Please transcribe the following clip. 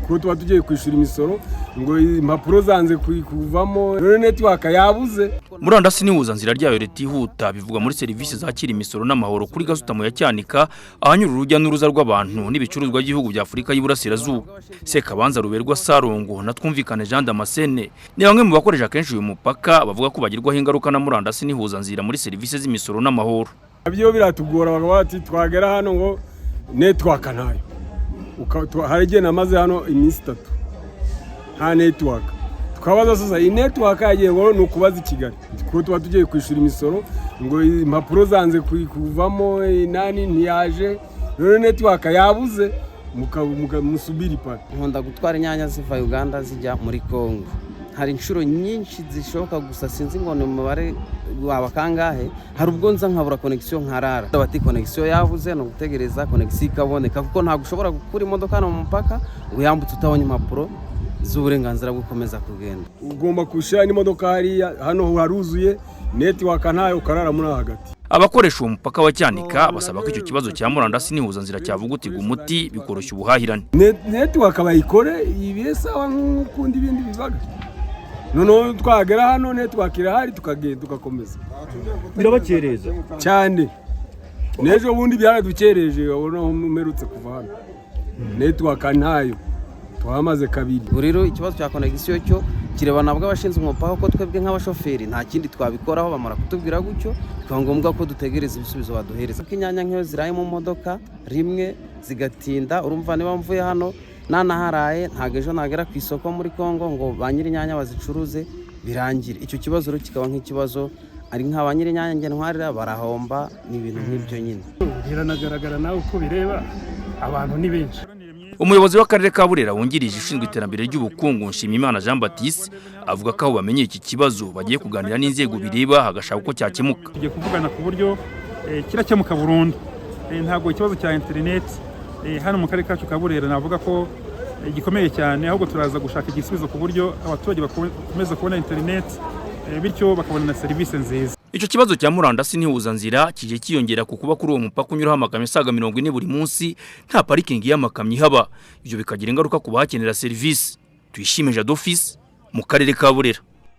Kuko tuba tugiye kwishyura imisoro, ngo impapuro zanze kuvamo, none network yabuze. Murandasi n'ihuzanzira ryayo ritihuta bivugwa muri serivisi zakira imisoro n'amahoro kuri gasutamo ya Cyanika, ahanyura urujya n'uruza rw'abantu n'ibicuruzwa by'ibihugu bya Afurika y'Iburasirazuba. Sekabanza Ruberwa Sarongo na Twumvikane Jean Damascene ni bamwe mu bakoresha kenshi uyu mupaka, bavuga ko bagirwaho ingaruka na murandasi n'ihuzanzira muri serivisi z'imisoro n'amahoro. Byo biratugora, bakaba bati twagera hano ngo network ntayo. Hari igihe namaze hano iminsi 3 nta network. Tukabaza sasa iyi network yagiye, ngo ni ukubaza i Kigali. Kuko tuba tugiye kwishyura imisoro, ngo impapuro zanze kuvamo, nani ntiyaje, none network yabuze, musubiri pale. Nkunda gutwara inyanya ziva Uganda zijya muri Congo. Hari inshuro nyinshi zishoboka, gusa sinzi ngo ni umubare waba kangahe. Hari ubwo nza nkabura connexion, nkarara. Bati connexion yabuze, ni ugutegereza connexion ikaboneka, kuko ntabwo ushobora gukura imodoka hano mu mupaka ngo uyambutse utabonye impapuro z'uburenganzira bwo gukomeza kugenda. Ugomba gushyira n'imodoka hariya, hano haruzuye, network ntayo, ukarara muri hagati. Abakoresha uwo mupaka wa Cyanika basaba ko icyo kibazo cya murandasi n'ihuzanzira cyavugutirwa umuti, bikoroshya ubuhahirane. Network bayikore ibire sawa nk'ukundi ibindi bivaga, noneho twagera hano network irahari, tukagenda tugakomeza. Birabakereza? Cyane. N'ejo bundi byaradukereje, urabona aho mperutse kuva hano network ntayo, twamaze kabiri. Ubu rero ikibazo cya connexion cyo kireba nabwo abashinzwe umupaka, ko twebwe nk'abashoferi nta kindi twabikoraho. Bamara kutubwira gutyo, bikaba ngombwa ko dutegereza ibisubizo baduhereza, kuko inyanya nk'iyo ziraye mu modoka rimwe zigatinda, urumva niba mvuye hano nanaharaye, ntabwo ejo nagera ku isoko muri Congo ngo ba nyir'inyanya bazicuruze birangire. Icyo kibazo rero kikaba nk'ikibazo ari nka ba nyir'inyanya nge ntwarira barahomba, ni ibintu nk'ibyo nyine. Biranagaragara nawe uko bireba, abantu ni benshi. Umuyobozi w'akarere ka Burera wungirije ushinzwe iterambere ry'ubukungu, Nshimiyimana Jean Baptiste, avuga ko aho bamenye iki kibazo bagiye kuganira n'inzego bireba, hagashaka uko cyakemuka. Tugiye kuvugana ku buryo kirakemuka burundu. Ntabwo ikibazo cya interineti hano mu karere kacu ka Burera navuga ko gikomeye cyane, ahubwo turaza gushaka igisubizo ku buryo abaturage bakomeza kubona interineti, bityo bakabona na serivisi nziza. Icyo kibazo cya murandasi n'ihuzanzira kije kiyongera ku kuba kuri uwo mupaka unyuraho amakamyo asaga 40 buri munsi nta parikingi y'amakamyo ihaba, ibyo bikagira ingaruka ku bahakenera serivisi. Tuyishime Jadofisi mu karere ka Burera.